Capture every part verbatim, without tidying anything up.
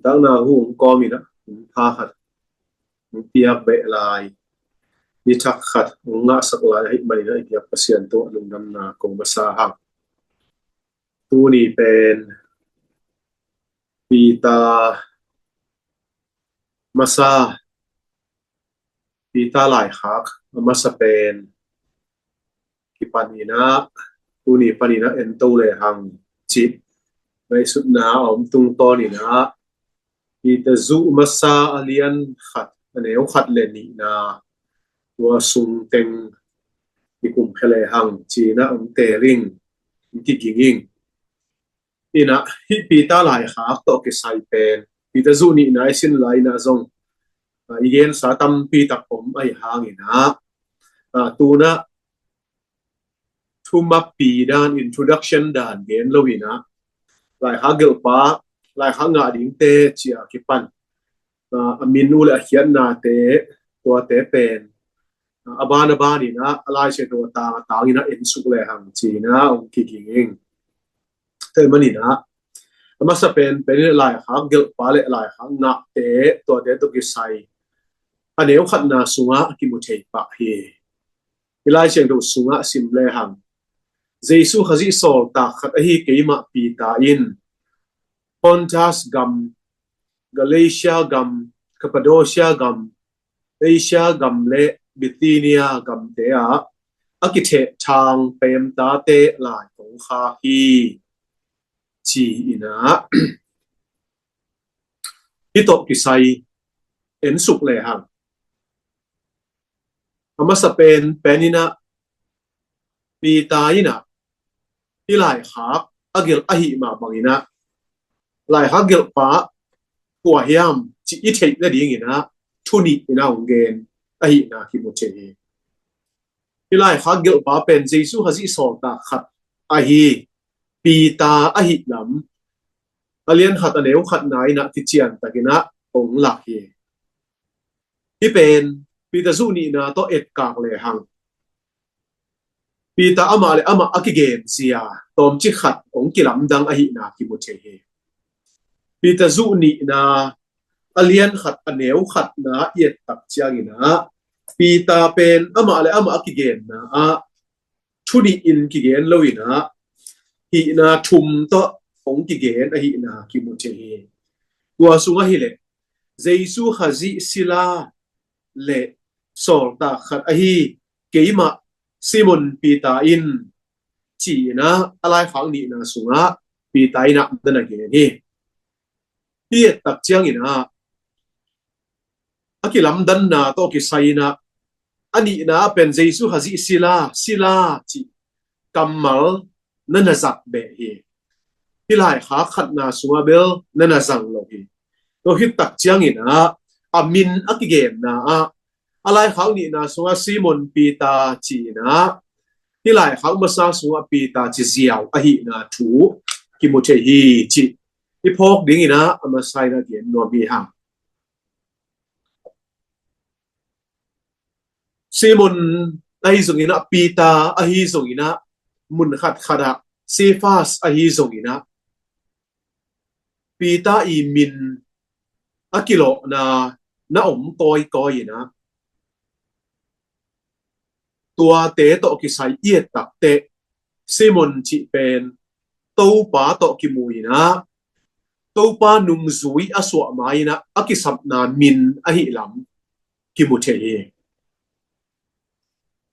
Nuntakna hu hong kawm in ah, hun pha khat hong piak beh lai, ni thak khat hong ngahsak lai ahih manin ah, i biak Pasian tungah lungdamna kong masa hang. Tuni pen Peter masa, Peter laikhak a masa pen kipan in ah, tuni pan in ah en to lehang cih ngaihsutna a om tungtawn in ah, Peter zuh masa a lian khat, a neu khat le nihna, tua sung teng i kumkhia lehang ci in ah hong teel ing, hong kiging ing. In ah, hih Peter laikhak tawh kisai pen, Peter zuh nihna i sin lai in ah zong, ah, i gensa tampi tak om ahih hangin ah, ah, tu in ah thumappi dan, introduction dan gen lo in ah, laikhak gelhpa, laikhak ngah dingte ci a kipan, ah, a min uh le a khiatnate, tuate pen, ah, a ban a ban in ah, a Lai Siangtho a tang a tang in ah en suk lehang ci in ah hong kiging ing. Tua ahih manin ah, a masa pen pen in ah laikhak gelhpa le laikhak ngahte, tuate tawh kisai a neu khatna sungah kimu thei pah hi. I Lai Siangtho sungah sim lehang, Jesu Khazih sawltak khat ahi keimah Peter in Pontus gam, Galatia gam, Cappadocia gam, Asia gam le Bithynia gamte ah a kithehthang peemtate lai kong khak hi, ci in ah, hih tawh kisai en suk lehang, a masa pen pen in ah Peter in ah hih laikhak a gelh ahih mah bangin ah, laikhak gelhpa kua hiam cih i theih nadingin ah thu nih in ah hong gen ahihna kimu thei hi. Hih laikhak gelhpa pen Jesu Khazih sawltak khat ahi Peter ahih lam a lian khat a neu khatna in ah kician takin ah hong lak hi. Hih pen Peter zuh nihna tawh etkak lehang, Peter amah le amah a kigen zia tawmcik khat hong kilamdang ahihna kimu thei hi. Peter zuh nihna a lian khat a neu khatna i et tak ciangin ah, Peter pen amah le amah a kigenna ah thu nih in kigen lo in ah, hihna thum tawh hong kigen ahihna kimu thei hi. Tua sungah hi leh, Jesu Khazih sila le sawltak khat ahi keimah Simon Peter in, ci in ah a laikhak nihna sungah Peter in ah na na gen hi. Hih et tak ciangin ah, a kilamdanna tawh kisai in ah, a nihna pen Jesu Khazih sila, sila cih kammal na na zat beh hi. Hih laikhak khatna sungah bel na na zang lo hi. Tua hih tak ciangin ah, a min a kigenna ah, a laikhak nihna sungah Simon Peter ci in ah, hih laikhak masa sungah Peter ci ziau ahihna thu kimu thei hi cih i phawk dingin ah a masa in ah gen nuam hi hang. Simon ahi zongin ah, Peter ahi zongin ah, mun khatkhat ah Cephas ahi zongin ah, Peter i min a kilawhna na om kawikawi in ah, tuate tawh kisai i et tak teh, Simon cih pen Topa tawh kimu in ah, Topa nungzui a suah ma in ah a kisapna min ahih lam kimu thei hi.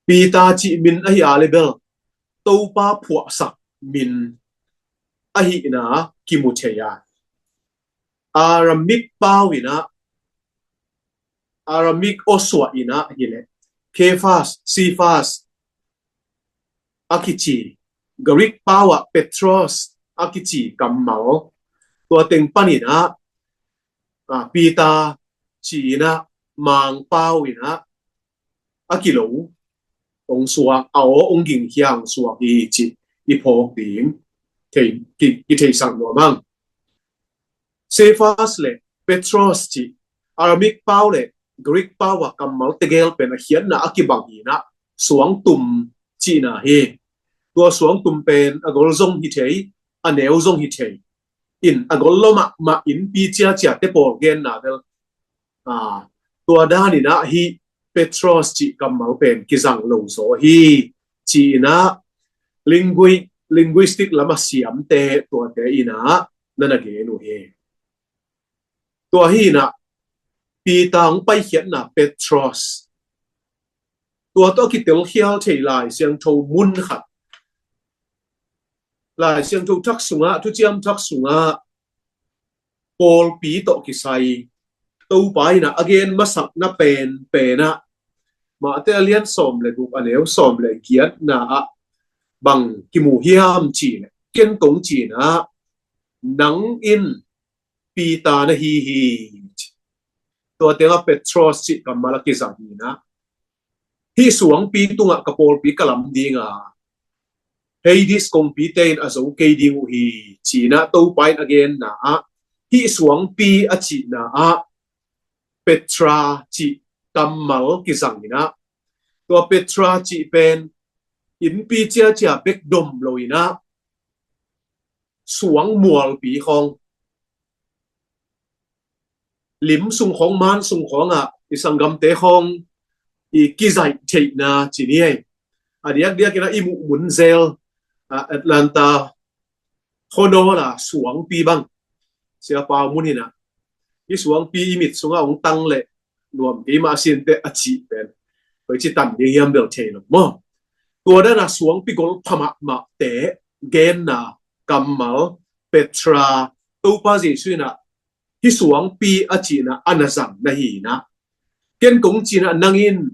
Peter cih min ahih a le bel Topa phuahsak min ahihna kimu thei a, Aramaic pau in ah, Aramaic awsuah in ah hi leh, Cephas, Cephas a kici, Greek pau ah Petros a kici kammal, tua teng pan in ah, ah, Peter ci in ah, Mangpau in ah a kilo hong suak, a aw hong ging khia hong suak hi cih i phawk ding thei, ki, kitheisak nuam hang. Cephas le Petros cih Aramaic pau le Greek pau ah kammal tegel pen a khiatna a kibang hi in ah, suangtum cihna hi. Tua suangtum pen a gol zong hi thei, a neu zong hi thei. in a gol lo mahmah innpi ciacia te pawl genna bel, aa, tua dan in ah hih Petros cih kammal pen kizang lo zaw hi ci-in ah lingui-, linguistic lam a siamte tuate in ah na na gen uh hi. Tua hi in ah Peter hong paikhiatna Petros, tua tawh a kitelkhial thei Lai Siangtho mun khat, Lai Siangtho thak sungah, thuciam thak sungah pawlpi tawh kisai Topa in ah a gen masakna penpen ah Mate a lian sawm le guk a neu sawm le giatna ah bang kimu hiam cih leh, ken kong ci-in ah nang in Peter na hi hi. Tua tengah Petros cih kammal a kizang hi in ah, hih suangpi tungah ka pawlpi ka lam ding a, Hades kongpite in a zo kei ding uh hi, ci-in ah Topa in a genna ah, hih suangpi a cihna ah Petra cih kammal kizang in ah, tua Petra cih pen innpi ciacia bek dom lo in ah, suang mualpi khawng, lim sung khawng, man sung khawng ah i sanggamte khawng i kizaih theihna ci ni ei. A diakdiak in ah i muh mun zel, ah, Atlanta khuanawl ah suangpi bang, Sia Pau Mun in ah, hih suangpi i mit sungah hong tang leh nuam kei mah sin teh a cih pen, koi ci tan ding hiam bel thei lo maw. Tua dan a suangpi gol pha mahmahte genna kammal Petra, Topa Jesu in ah hih suangpi a cihna a na zang na hi in ah, ken kong ci-in ah nang in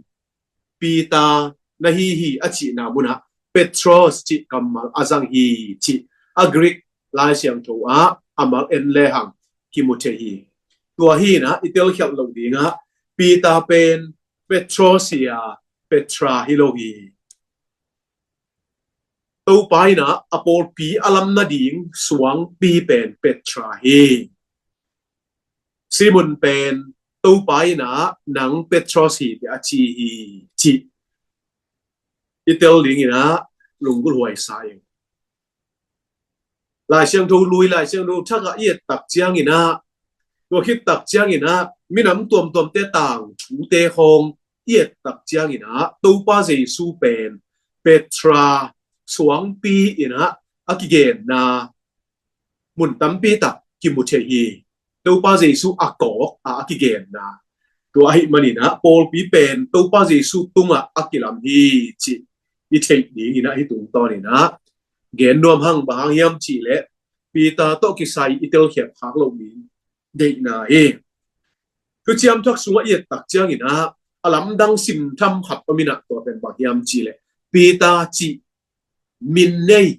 Peter na hi hi a cihna mun ah Petros cih kammal a zang hi cih a Greek Lai Siangtho ah a mal en lehang kimu thei hi. Tua hi in ah i telkhialh loh ding ah Peter pen Petros hi a, Petra hi lo hi. Topa in ah a pawlpi a lam nading suangpi pen Petra hi. Simon pen Topa in ah nang Petros hi, tia a ci hi, cih i tel ding in ah lunggulh huai sa ing. Lai Siangtho lui, Lai Siangtho thak ah i et tak ciangin ah, tua khit tak ciangin ah minam tuamtuamte tangthute khawng i et tak ciangin ah Topa Jesu pen Petra suangpi in ah a kigenna mun tampi tak kimu thei hi. Topa Jesu a kawk a, a kigenna. Tua ahih manin ah pawlpi pen Topa Jesu tungah a kilam hi cih i theih ding in ah hih tungtawn in ah gen nuam hang. Bang hang hiam cih leh Peter tawh kisai i telkhiat khak loh ding deihna hi. Thuciam Thak sungah i et tak ciangin ah a lamdang simtham khat om in ah, tua pen bang hiam cih leh Peter cih min nei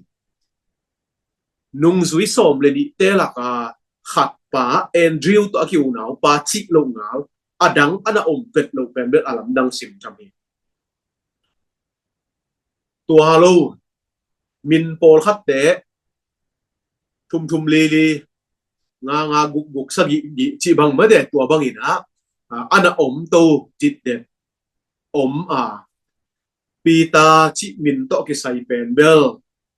nungzui sawm le nihte laka khat pa Andrew tawh a kiunau pa cih loh ngal a dang a na om vet loh pen bel a lamdang simtham hi. Tua lo min pawlkhatte thum thum li li, nga nga guk guk, sagih gih cih bang mah de, tua bangin ah, ah, a na om to cih den om a, Peter cih min tawh kisai pen bel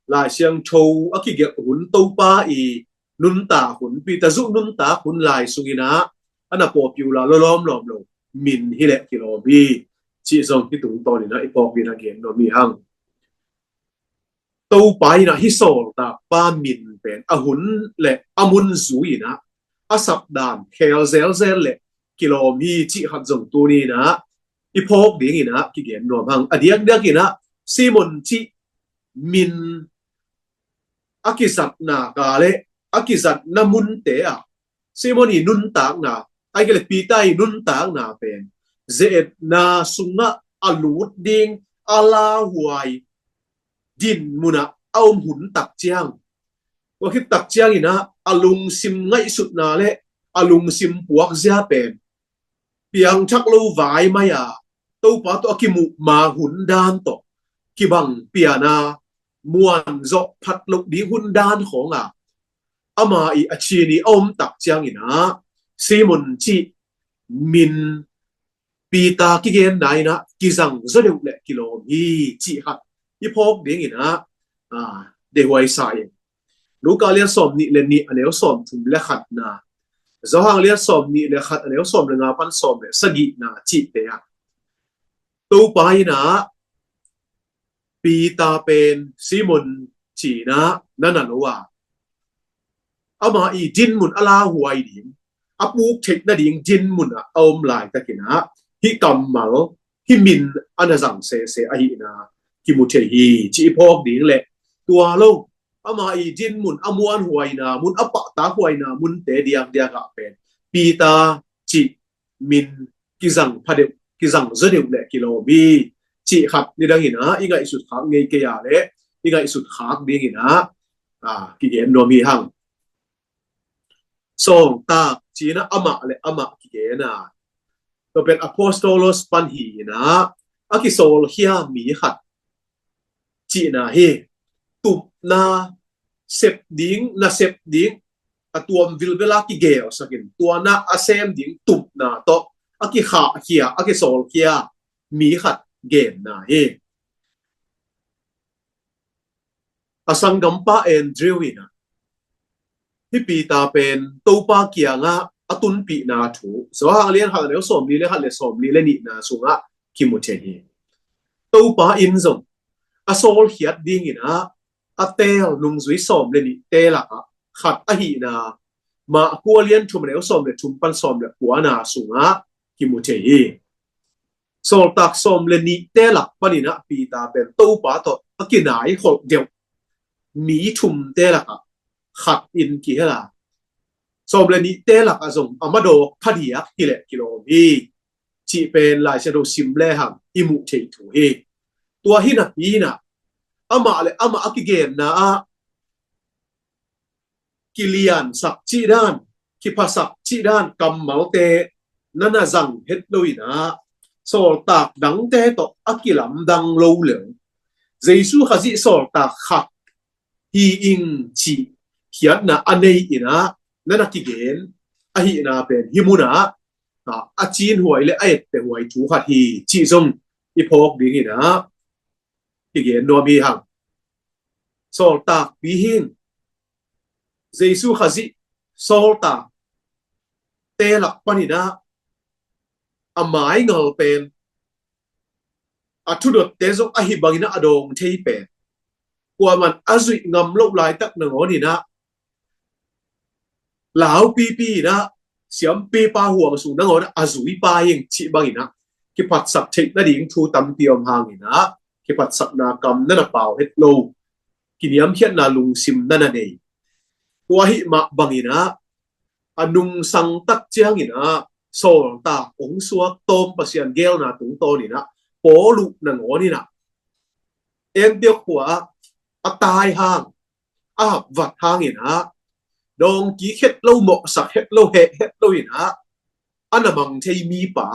Lai Siangtho a kigelh hun, Topa i nuntak hun, Peter zuh nuntak hun lai sungin ah a na popular lawlawm lawm lo min hi leh kilawm hi cih zong hih tungtawn in ah i phawk in ah gen nuam hi hang. Topa in ah hih sawltak pa min pen a hun le a mun zui in ah a sapdan khel zelzel le kilawm hi cih khat zong tuni in ah i phawk ding in ah kigen nuam hang. A diakdiak in ah Simon cih min a kizatna ka le a kizatna munte ah Simon i nuntakna, ahih kei leh Peter i nuntakna pen ze-etna sungah a lut ding a lauhuai din munah a om hun tak ciang, tua khit tak ciangin ah a lungsim ngaihsutna le a lungsim puakzia pen piangthak lo vai mai a, Topa tawh a kimuh ma hun dan tawh kibang pian a, muan zawh phat loh ding hun dan khawng a, ama i a chin i a om tak ciangin ah Simon cih min Peter kigenna in ah kizang zaw deuh le kilawm hi cih khat i phawk ding in ah, ah, deihhuai sa in. Luka lian sawm nih le nih a neu sawm thum le khatna, Johan lian sawm nih le khat a neu sawm le nga pan sawm le sagihna cihte ah Topa in ah Peter pen Simon ci-in ah na na lo a, ama i dinmun a lauhuai ding, a puk theih nading dinmun ah a om laitakin ah hih kammal, hih min a na zang sese ahihna kimu thei hi, ci i phawk ding le tua lo, ama i dinmun a muanhuaina mun, a pahtakhuaina munte diakdiak ah pen Peter cih min kizang pha deuh, kizang zaw deuh le kilawm hi, cih khat nidangin ah i ngaihsut khak ngei kei a le i ngaihsut khak dingin ah, a, kigen nuam hi hang. Sawltak ci-in ah amah le amah kigen a, tua pen apostolos pan hi-in ah a kisawlkhia mi khat cihna hi. Tupna, sep ding, na sep ding a tuam vilvela kigelsakin tua na a sem ding tupna tawh a kikhahkhia, a kisawlkhia mi khat genna hi. A sanggampa Andrew in ah hih Peter pen Topa kiangah a tunpihna thu Johan lian khat a neu sawmli le khat le sawmli le nihna sungah kimu thei hi. Topa in zong a sawlkhiat dingin ah a teel nungzui sawm le nihte lakah khat ahihna Marka lian thum a neu sawm le thum pan sawm le kuana sungah kimu thei hi. Sawltak sawm le nihte lak panin ah Peter pen Topa tawh a kinai kholh deuh mi thumte lakah khat in kihel a, sawm le nihte lakah zong a madawk phadiak hi leh kilawm hi, cih pen Lai Siangtho sim lehang i muh theih thu hi. Tua hi napi-in ah amah le amah a kigenna ah kiliansak cih dan, kiphasak cih dan kammalte na na zang het lo-in ah sawltak dangte tawh a kilamdang lo leng Jesu Khazih sawltak khat hi ing cih khiatna a nei-in ah na na kigen ahihna pen hih munah a cinhuai le a ettehuai thu khat hi, cih zong i phawk dingin ah kigen nuam hi hang. Sawltakpi hi-in Jesu Khazih sawltakte lak panin ah a maingal pen, a thudotte zong ahi bangin ah a dawng thei pen, kuaman a zuih ngam loh laitak nangawnin ah laupipi-in ah siampipa huang sung nangawn ah a zuipa hi ing cih bangin ah kiphatsak theih nading thu tampi om hangin ah kiphatsakna kam na na pau het lo, kiniamkhiatna lungsim na na nei. Tua ahih mah bangin ah a nungsang tak ciangin ah sawltak hong suak tawm Pasian geelna tungtawnin ah Paul uh nangawnin ah Antiok khua ah a tai hang, a hap vat hangin ah dawngkik het lo, mawhsak het lo, heh het lo-in ah a na mang thei mipa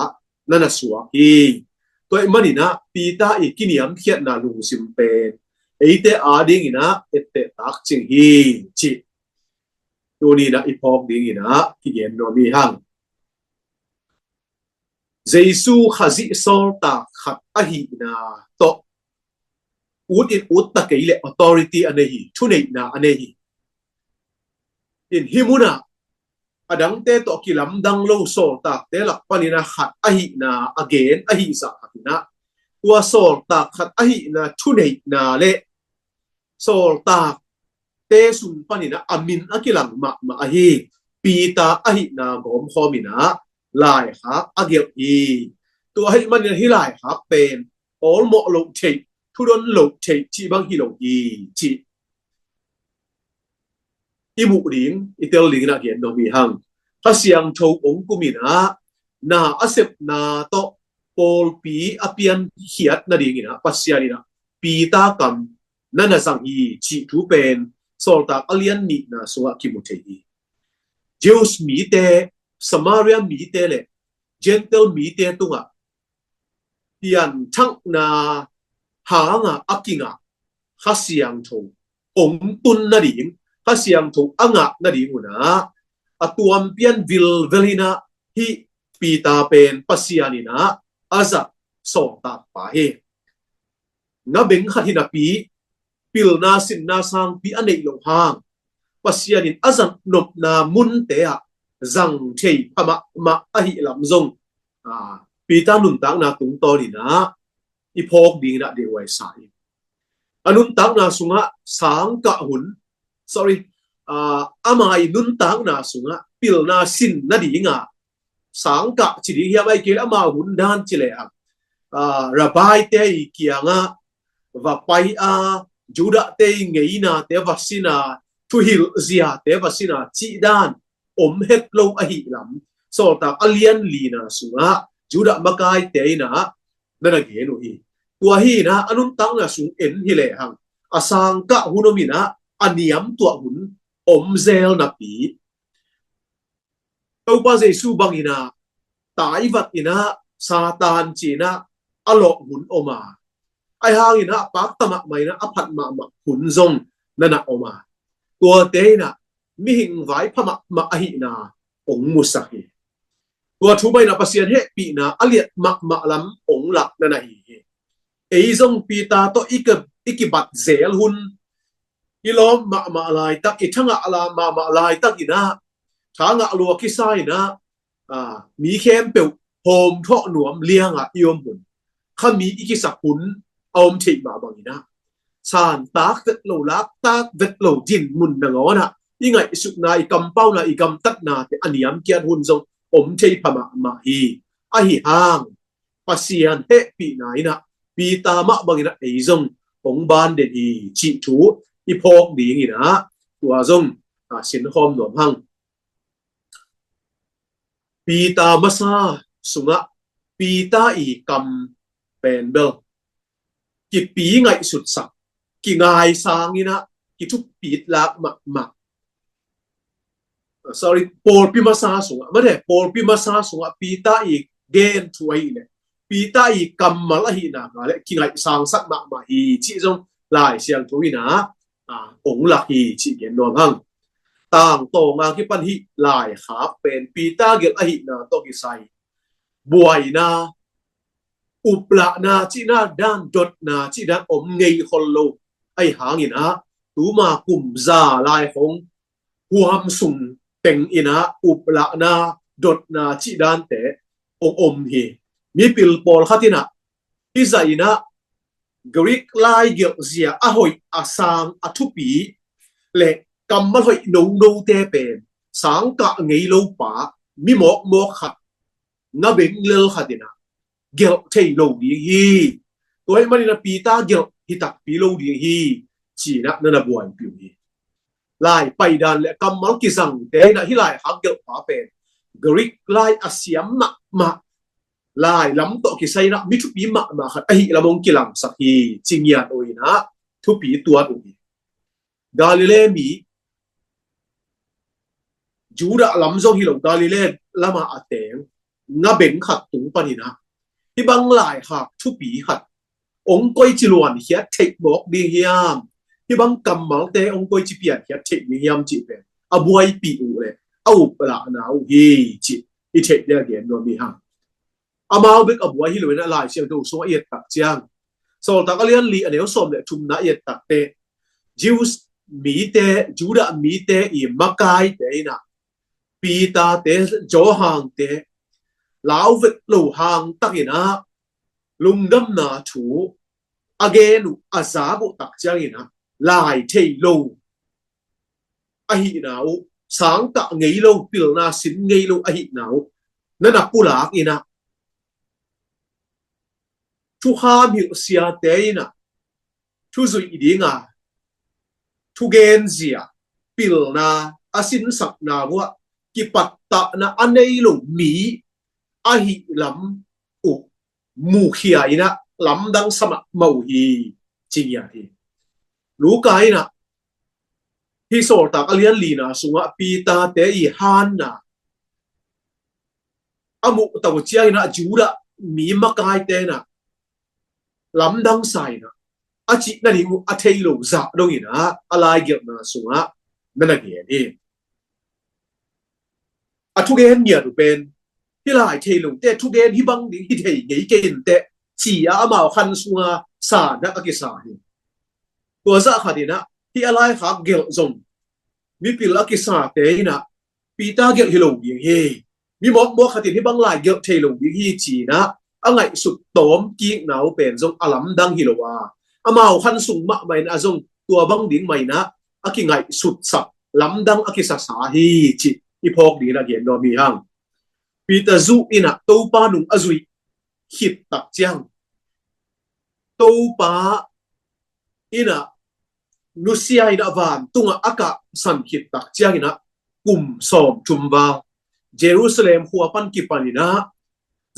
na na suak hi. Tua ahih manin ah Peter i kiniamkhiatna lungsim pen eite adingin ah etteh tak cing hi, cih tuni-in ah i phawk dingin ah kigen nuam hi hang. Jesu Khazih sawltak khat ahihna tawh ut in ut ta kei leh authority a nei hi, thuneihna a nei hi. In hih munah a dangte tawh kilamdang lo sawltakte lak panin ah khat ahihna a gen ahih zah khatin ah tua sawltak khat ahihna thuneihna le sawltakte sung panin ah a min a kilang mahmah ahi Peter ahihna gawmkhawmin ah laikhak a gelh hi. Tua ahih manin ah hih laikhak pen awlmawh loh theih, thudon loh theih cih bang hi lo hi, cih i muh ding, i tel dingin ah gen nuam hi hang. Kha Siangtho hong kumin ah na a sepna tawh pawlpi a piankhiat nadingin ah Pasian in ah Peter kam na na zang hi, cih thu pen Sawltak a lian nihna sungah kimu thei hi. Jews mite, Samaria mite le Gentile mite tungah pianthakna hanga a kingah Kha Siangtho hong tun nading, Kha Siangtho a ngah nading un ah a tuampian vilvel in ah hih Peter pen Pasian in ah a zat sawltakpa hi. Nga beng khat hi napi, pilna sinna sangpi a neih loh hang, Pasian in a zat nopna munte ah zang thei pha mahmah ahih lam zong, aa, Peter nuntakna tungtawn in ah i phawk dingin ah deihhuai sa hi. A nuntakna sungah sangkah hun, sorry, aa, ama i nuntakna sungah pilna sin nadingah sangkah ci ding hiam, ahih kei leh ama hun dan ci lehang, aa, rabbi te i kiangah va pai a, Judah te i ngeinate va sin a, thuhilh ziate va sin a cih dan om het lo ahih lam Sawltak a lian lina sungah Judah makaite in ah na na gen uh hi. Tua hi in ah a nuntakna sung en hi lehang a sangkah hun om in ah a niam tuah hun om zel napi, Topa Jesu bangin ah tai vat in ah Satan ci in ah a lawh hun om a, ahi hangin ah pakta mahmah in ah a phat mahmah hun zong na na om a, tuate in ah mihing vaipha mahmah ahihna ong musak hi. Tua thu mah in ah Pasian hehpihna a liat mahmah lam ong lak na na hi hi. Ei zong Peter tawh i ki, i kibat zel hun, i lawm mahmah laitak, i thangah la mahmah laitak in ah, thangah lua kisa in ah, aa, mi khempeuh hawm thawh nuam liangah i om hun, kha mi i kisak hun a om theih mah bangin ah, santak vet lo, laktak vet lo dinmun nangawn ah i ngaihsutna, i kampauna, i gamtatnate a niamkiat hun zong om thei pha mahmah hi. Ahi hang Pasian hehpihna in ah Peter mah bangin ah ei zong ong ban den hi cih thu i phawk dingin ah tua zong, aa, sinkhawm nuam hang. Peter masa sungah Peter i kam pen bel kipi ngaihsutsak, kingaisang in ah kithupitlak mahmah. Sorry, pawlpi masa sungah, mate, pawlpi masa sungah Peter i gen thu ahih leh, Peter i kammal ahihna ngah leh kingaihsangsak mahmah hi cih zong Lai Siangtho in ah, aa, ong lak hi cih gen nuam hang. Tangtawng a kipan hih laikhak pen Peter gelh ahihna tawh kisai buaina, uplahna cihna dan, dotna cih dan om ngei khol lo. Ahi hangin ah tuma kum za lai hong huam sung teng in ah uplahna, dotna cih dante ong om hi. Mipil pawlkhat in ah hih zah in ah Greek lai gelhzia a hoih, a sang, a thupi le kammal hoih nonote pen sangkah ngei lo pa, mi mawkmawk khat, ngabeng lel khat in ah gelh thei lo ding hi. Tua ahih manin ah Peter gelh hi takpi lo ding hi ci in ah na na buaipih uh hi. Lai paidan le kammal kizangte in ah hih laikhak gelhpa pen Greek lai a siam mahmah, lai lam tawh kisai in ah mi thupi mahmah khat ahih lam ong kilangsak hi ci ngiat uh in ah thupi tuat uh hi. Galilee mi, Judah lam zong hi lo, Galilee lamah a teng ngabeng khat tung panin ah hih bang laikhak thupi khat ong koici luankhiat theih mawk ding hiam, hih bang kammalte ong koici piankhiat theih ding hiam cih pen a buaipih uh le a uplahna uh hi cih i theih ding a gen nuam hi hang. Amau bek a buai hi lo in ah Lai Siangtho sungah i et tak ciang, Sawltak a lian li a neu sawm le thumna i et tak teh, Jews mite, Judah mite i makaite in ah Peter te, Johan te lau vet lo hang tak in ah lungdamna thu a gen uh, a zak uh tak ciangin ah lai thei lo ahihna uh, sangkah ngei lo, pilna sin ngei lo ahihna uh na na pulak in ah, thukham hilh siate in ah thuzuih dinga thugenzia, pilna a sinsakna uh ah kipattahna a nei lo mi ahih lam uh mukhia in ah lamdang sa mahmah uh hi ci ngiat hi. Luka in ah hih Sawltak a lian lina sungah Peter te i hanna a muh tak uh ciangin ah Judah mi makaite in ah lamdang sa in ah a cih nading uh a thei lo zah dongin ah a laigelhna sungah na na gen hi. A thugen ngiat uh pen hih lai thei lo te, thugen hih bang ding hi thei ngei kei in teh ci a amau khan sunga sa dak a kisa hi. Tua zah khat in ah hih a laikhak gelh zong mipil a kisate in ah Peter gelh hi lo ding hi. Mi mawkmawk khat in hih bang lai gelh thei lo ding hi ci-in ah a ngaihsut tawm kikna uh pen zong a lamdang hi lo a, amau khan sung mahmah in ah zong tua bang ding mah in ah a kingaihsutsak lamdang a kisasa hi cih i phawk dingin a gen nuam hi hang. Peter zuh in ah Topa nung a zuih khit tak ciang, Topa in ah nusia in ah vantungah a kahsan khit tak ciang in ah kum sawmthum val Jerusalem khua pan kipan in ah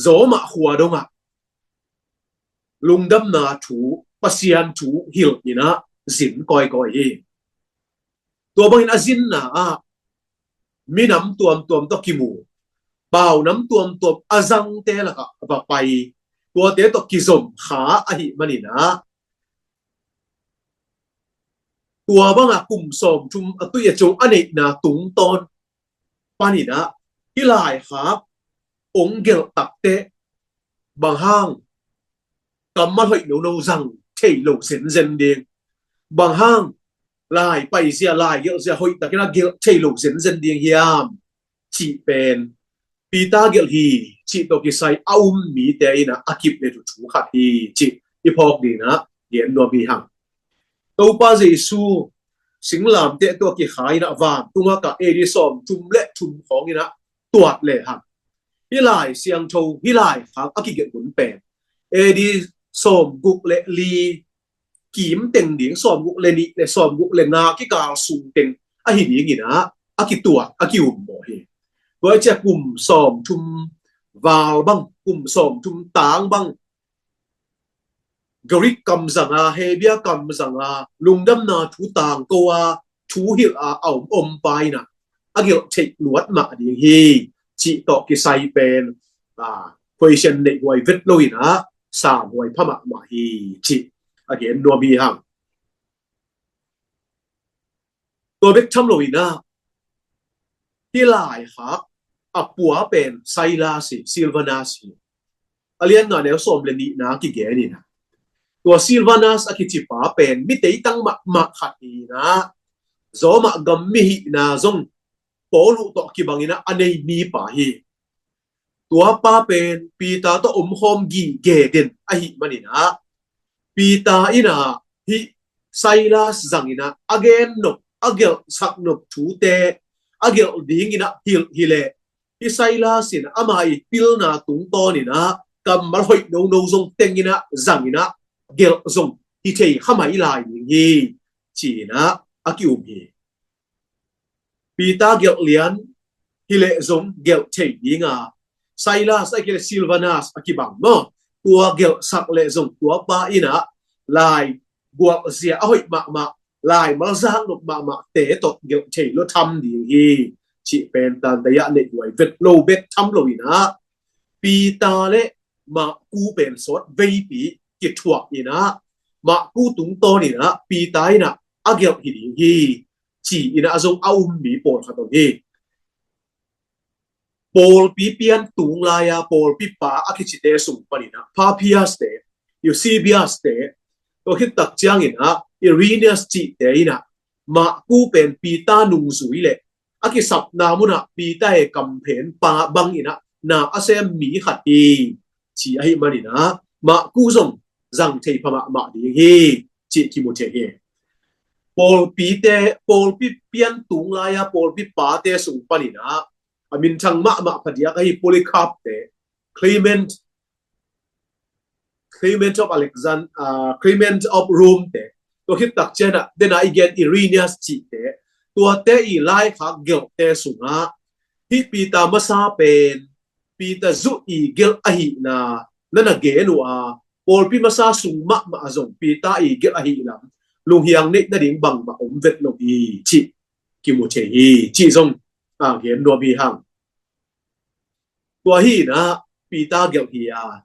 Roma khua dongah lungdamna thu, Pasian thu hilh in ah zin kawikawi hi. Tua bangin a zinna ah minam tuamtuam tawh kimu, paunam tuamtuam a zangte lakah va pai, tuate tawh kizom kha ahih manin ah tua banga kum sawmthum a tui a co a neihna tungtawn panin ah hih laikhak ong gelh takteh bang hang kammal hoih nono zang thei lo zenzen ding, bang hang lai paizia, lai gelhzia hoih takin a gelh thei lo zenzen ding hiam cih pen Peter gelh hi cih tawh kisai a um mite in ah a kip le thu khat hi cih i phawk dingin ah gen nuam hi hang. Topa Jesu singlamteh tawh kikhai in ah vantungah kah A D sawmthum le thum khawng in ah tuat lehang, hih lai siangtho, hih laikhak a kigelh hun pen A D sawmguk le li kim teng ding, sawmguk le nih le sawmguk le nga kikal sung teng ahi dingin ah a kituat, a kiummawh hi. Tua hi ciah kum sawmthum val bang, kum sawmthum tang bang Greek kamzang a, Hebrew kamzang a, lungdamna thu tangko a, thu hilh a, a om om pa in ah a gelh theih luat mah ding hi cih tawh kisai pen, a, question neih huai vet lo in ah sam huai pha mahmah hi cih a gen nuam hi hang. Tua bek tham lo in ah hih laikhak a pua pen Silas hi, Silvanus hi. A lian nga neu sawm le nihna kigen in ah tua Silvanus a kicipa pen mi teitang mahmah khat hi in ah Roma gam mi hihna zong Paul uh tawh kibang in ah a nei mipa hi. Tua pa pen Peter tawh omkhawm gige den ahih manin ah Peter in ah hih Silas zang in ah a gen nop, a gelhsak nop thute a gelh dingin ah hilh hileh, hih Silas in ama ii pilna tungtawn in ah kammal hoih nono zong teng in ah zang in ah gelh zong hi thei kha mai lai ding hi ci-in ah a ki-um hi. Peter gelh lian hileh zong gelh thei ding a, Silas a kile Silvanus a kibang maw, tua gelhsak leh zong tua pa in ah lai gualzia a hoih mahmah, lai malzak nop mahmah te tawh gelh thei lua tham ding hi cih pen tantaya neih huai vet lo bek tham lo in ah Peter le Marku pen sawt veipi kithuak in ah Marku tungtawn in ah Peter in ah a gelh hi ding hi ci-in ah zong a um mi pawlkhat om hi. Pawlpi pian tung lai-a pawlpi pa a kicite sung panin ah Papias te, Eusebius te, tua khit tak ciangin ah Irenaeus cihte in ah Marku pen Peter nungzui le a kisapna munah Peter e kamphen pa bangin ah na a sem mi khat hi ci ahih manin ah Marku zong zang thei pha mahmah ding hi cih kimu thei hi. Pawlpite, pawlpi pian tung lai-a pawlpi pate sung panin ah a minthang mahmah phadiak ahi Polycarp te, Clement, Clement of Alexander, uh, Clement of Rome te, tua khit tak ciangin ah dena i gen Irenaeus cihte, tuate i laikhak gelhte sungah hih Peter masa pen, Peter zuh i gelh ahihna na na gen uh a, pawlpi masa sung mahmah a zong Peter i gelh ahih lam lunghiang neih nading bangmah om vet lo hi cih kimu thei hi cih zong a gen nuam hi hang. Tua hi in ah Peter gelh hi a,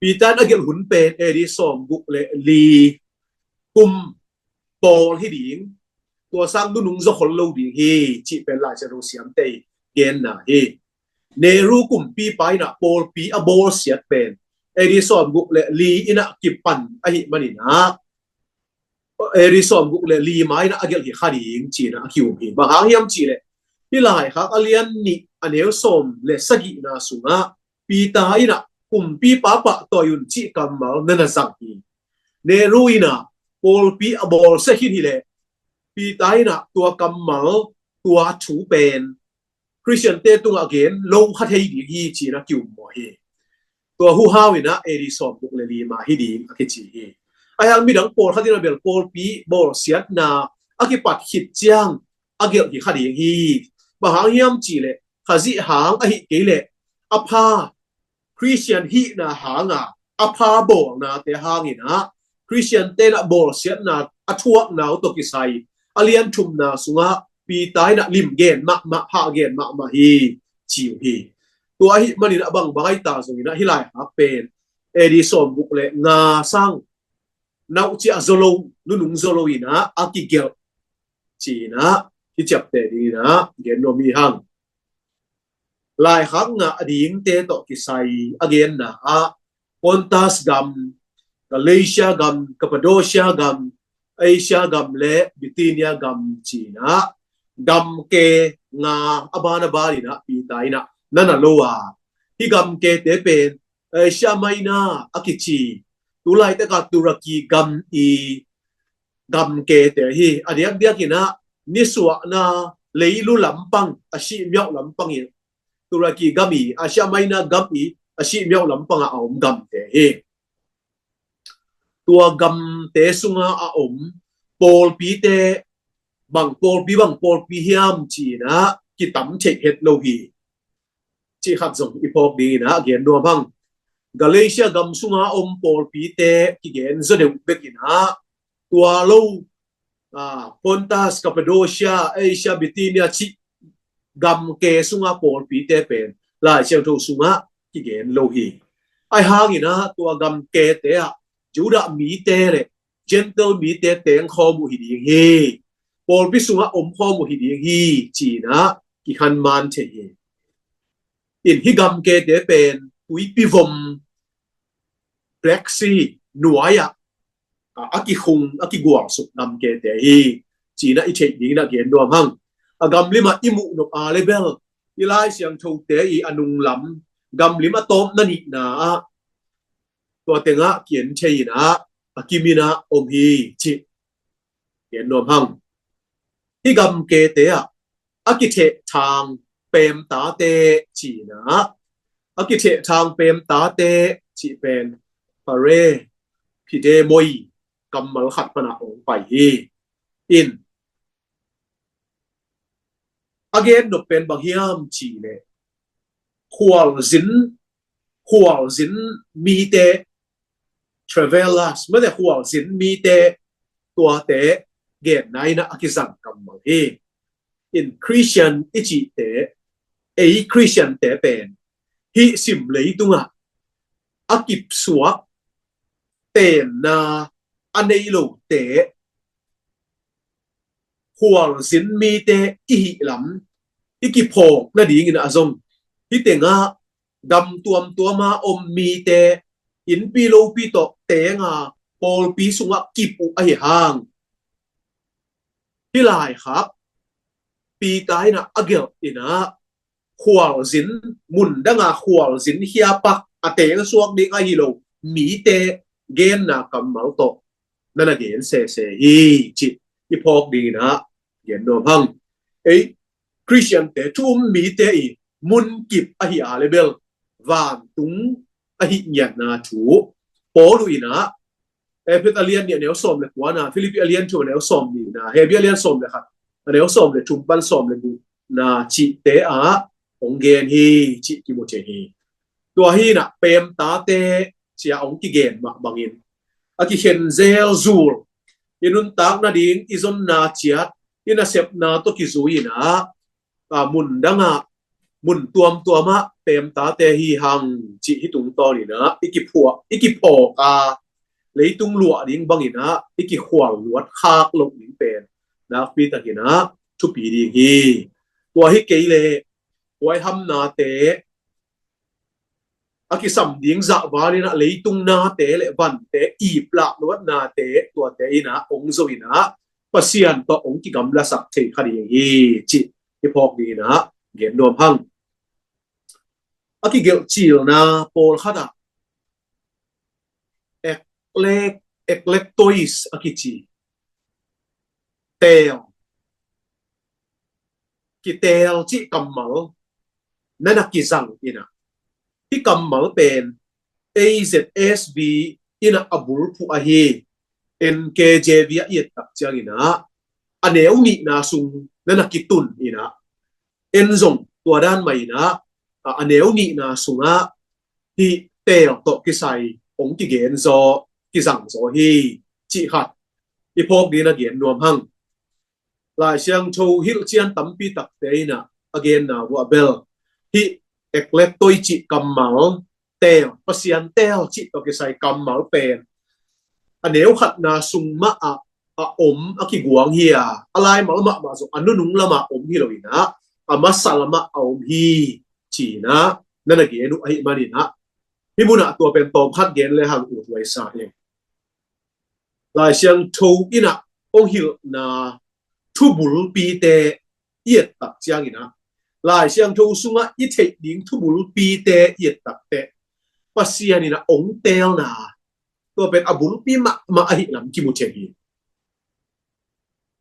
Peter in a gelh hun pen A D sawmguk le li kum pawl hi ding, tua sang nunung zaw khol lo ding hi cih pen Lai Siangtho siamte genna hi. Nero kumpipa in ah pawlpi a bawlsiat pen A D sawmguk le li in ah kipan ahih manin ah A D sawmguk le lima in ah a gelh hi kha ding ci-in ah a ki-um hi. Bang hang hiam cih leh, hih Laikhak a lian nih a neu sawm le sagihna sungah Peter in ah kumpipa pahtawi un cih kammal na na zang hi. Nehru in ah pawlpi a bawlsia khin hi leh Peter in ah tua kammal, tua thu pen Khristiante tungah gen lo kha thei ding hi ci-in a ki-um mawh hi. Tua huhau in ah A D sawmguk le lima hi ding a kici hi. Ahi hang midang pawlkhat in ah bel pawlpi bawlsiatna a kipat khit ciang a gelh hi kha ding hi. Bang hang hiam cih leh, Khazih hang ahih kei leh a pha Khristian hihna hanga a pha bawlnate hangin ah Khristiante in ah bawlsiatna a thuakna uh tawh kisai a lian thumna sungah Peter in ah lim gen mahmah, hah gen mahmah hi ci uh hi. Tua ahih manin a bangbang ahi ta zongin ah hih Laikhak pen A D sawmguk le nga sang nauh ciah zo lo, nunung zo lo in ah a kigelh ci-in ah kiciapteh dingin ah gen nuam hi hang. Laikhak ngah dingte tawh kisai a genna ah Pontus gam, Galatia gam, Cappadocia gam, Asia gam le Bithynia gam ci-in ah gamke nga a ban a ban in ah Peter in ah na na lo a, hih gamkete pen Asia Minor a kici, tu laitak a Turkey gam i gamkete hi. A diakdiak in ah nisuahna leilu lampang a sihmiauh lampang in Turkey gam i, Asia Minor gam i a sihmiauh lampang a a om gamte hi. Tua gamte sunga a om pawlpite bang pawlpi, bang pawlpi hiam ci-in ah kitam theih het lo hi. Cih khat zong i phawk dingin ah gen nuam hang. Galatia gam sunga om pawlpite kigen zaw deuh bek in ah, tua lo, ah, Pontus, Cappadocia, Asia, Bithynia cih gamke sunga pawlpite pen Lai Siangtho sungah kigen lo hi. Ahi hangin ah tua gamkete ah Judah mite le Gentile mite teng khawm uh hi ding hi. Pawlpi sungah om khawm uh hi ding hi ci-in ah kikhanman thei hi. In hih gamkete pen tuipi vom, Black Sea nuai-ah a, a kikhung, a kigualsuk gamkete hi ci-in ah i theih dingin ah gen nuam hang. A gamlim ah i muh nop a le bel i Lai Siangthote i a nunglam gamlim a tawpna nihna ah tua tengah ki-en thei in ah a kimin ah om hi cih gen nuam hang. Hih gamkete ah a kithehthang pemtate ci-in ah, a kithehthang pemtate cih pen pare pide moi kammal khat pan ah hong pai hi. In a gen nop pen bang hiam cih leh khualzin, khualzin mite, travelers, mate khualzin mite, tuate genna in ah a kizang kammal hi. In Khristian i cihte, ei Khristiante pen hih sim leitungah a kipsuak tenna a nei lote, khualzin mite i hih lam i kiphawk nadingin ah zong hih tengah gam tuamtuama om mite innpi lopi tawh tenga pawlpi sungah kip uh ahi hang, hih Laikhak Peter in ah a gelh in ah khualzin, mundanga khualzin hiapak a teng suak ding ahi lo mite genna kammal tawh na na gen sese hi cih i phawk dingin ah gen nuam hang. Ei Khristiante thu um mite i munkip ahi a le bel vantung ahi ngiatna thu Paul in ah Efesa a lian nih a neu sawm le kuana, Philippi a lian thum a neu sawm nihna, Hebru a lian sawm le khat a neu sawm le thum pan sawm le gukna cihte ah hong gen hi cih kimu thei hi. Tua hi in ah pemtate ci-a hong kigen mah bangin a kikhen zel zul i nuntak nading i zonna ciat i nasepna tawh kizui in ah, a, mundangah mun tuamtuamah pemtate hi hang cih hih tungtawnin ah i kiphuak, i kiphawk a, leitung luah ding bangin ah i kikhual luat khak loh ding pen nakpi takin ah thupi ding hi. Tua hi kei leh huaihamnate a kisam ding zahval in ah leitung nate le vante, iplak luatnate, tuate in ah hong zo in ah Pasian tawh hong kigamlasak thei kha ding hi, cih i phawk ding in ah gen nuam hang. A kigelh cilna pawlkhat ah eklek, eklektois a kici teel, kiteel cih kammal na na kizang in ah, hih kammal pen A Z S V in ah a bulphuh ahi, N K J V ah i et tak ciangin ah a neu nihna sung na na kitun in ah, en zong tua dan mah in ah, a, a neu nihna sungah hih teel tawh kisai hong kigen zaw, kizang zaw hi, cih khat i phawk ding in ah gen nuam hang. Lai Siangtho hilhcian tampi takte in ah a genna uah bel hih eklektois cih kammal, teel, Pasian teel cih tawh kisai kammal pen a neu khatna sung mah ah a om, a kiguang hi a, a laimal mahmah zong a nunung lamah om hi lo in ah, a masa lamah a om hi, ci in ah na na gen uh ahih manin ah, hih munah tua pen tawmkhat gen le hang, ut huai sa ing. Lai Siangtho in ah hong hilhna thubulpite i et tak ciangin ah, Lai Siangtho sungah i theih ding thubulpite i et tak teh, Pasian in ah hong teelna, tua pen a bulpi mahmah ahih lam kimu thei hi.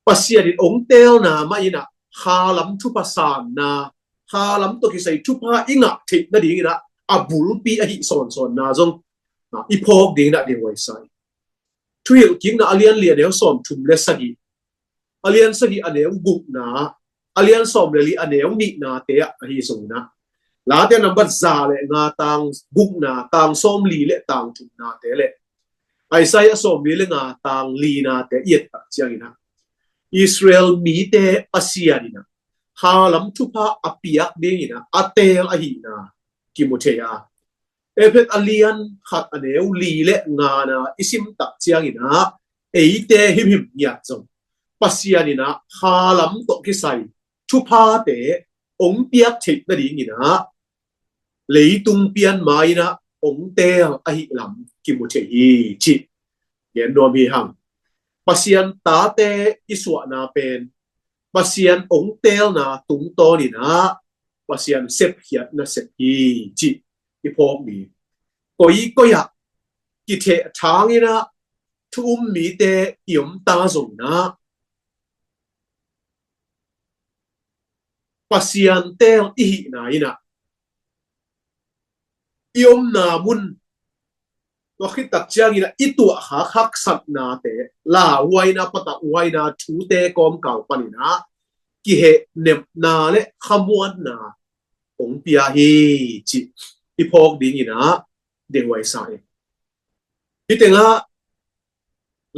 Pasian in hong teelna mah in ah khalam thupha sanna, khalam tawh kisai thupha i ngah theih nading in ah a bulpi ahih sawnsawnna zong, ah, i phawk ding in ah ding huai sa ing. Thuhilh kikna a lian li a neu sawmthum le sagih, a lian sagih a neu gukna, a lian sawm le li a neu nihnate ah ahi zong in ah, Late nambat za le nga tang gukna, tang sawmli le tang thumnate le Isaiah sawmli le nga tang linate i et tak ciangin ah, Israel mite Pasian in ah khalam thupha a piak ding in ah a teel ahihna kimu thei a, Efesa a lian khat a neu li le ngana i sim tak ciangin ah, eite himhim ngiat zong Pasian in ah khalam tawh kisai thuphate hong piak theih nading in ah leitung pian ma in ah hong teel ahih lam kimu thei hi, cih gen nuam hi hang. Pasian tate i suahna pen Pasian hong teelna tungtawn in ah Pasian sepkhiatna sep hi, cih i phawk ni. Koikoi ah kithehthang in ah thu um mite i om ta zong in ah, Pasian teel i hihna in ah, i omna mun, tua khit tak ciangin ah i tuahkhak haksatnate, lauhuaina, patauhhuaina thute kawmkal panin ah kihehnepna le khamuanna hong pia hi, cih i phawk ding in ah ding huai sa ing. Hih tengah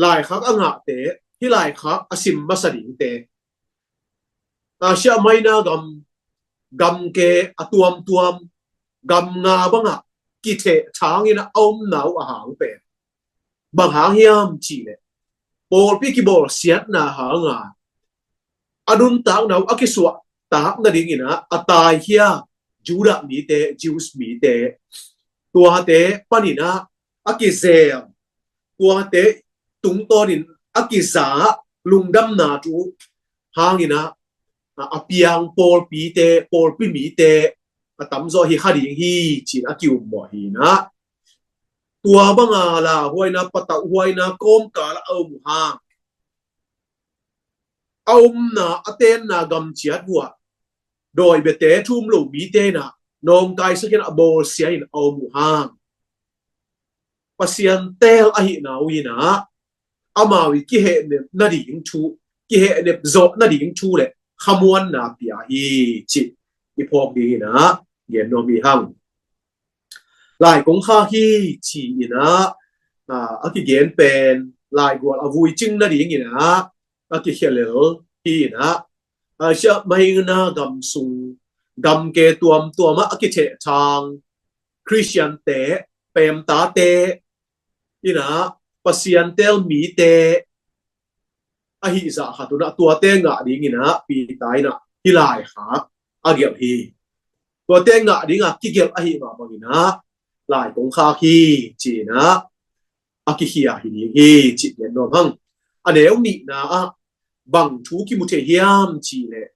laikhak a ngahte, hih laikhak a sim masa dingte, Asia Minor gam, gamke a tuamtuam, gam nga bangah kithehthang in a omna uh a hang pen bang hang hiam cih leh, pawlpi kibawlsiatna hanga a nuntakna uh a kisuahtak nadingin ah a taikhia Judah mite, Jews mite, tuate panin ah a kizel, tuate tungtawnin a kiza lungdamna thu hangin ah a piang pawlpite, pawlpi mite a tamzaw hi kha ding hi, ci-in a kiummawh hi in ah, tua banga lauhuaina, patauhhuaina kawmkal ah a om uh hang, a omna, a tenna gam ciat uh ah dawi biate, thu um lo mite in ah nawngkaisak in ah bawlsia in a om uh hang, Pasian teel ahihna uh in ah amau i kihehnep nading thu, kihehnep zawh nading thu le khamuanna pia hi, cih i phawk dingin ah gen nuam hi hang. Lai kong khak hi, ci-in ah, a, a kigen pen laigual a vui cing nadingin ah a kikhia lel hi in ah, Asia Minor gam sung gamke tuamtuam ah a kithehthang Khristiante, peemtate in ah Pasian teel mite ahih zah khat un ah tuate ngah dingin ah Peter in ah hih laikhak a gelh hi. Tuate ngah dingah kigelh ahih mah bangin ah lai kong khak hi, ci-in ah a kikhia hi ding hi, ci gen nuam hang. A neu nihna ah bang thu kimu thei hiam cih leh,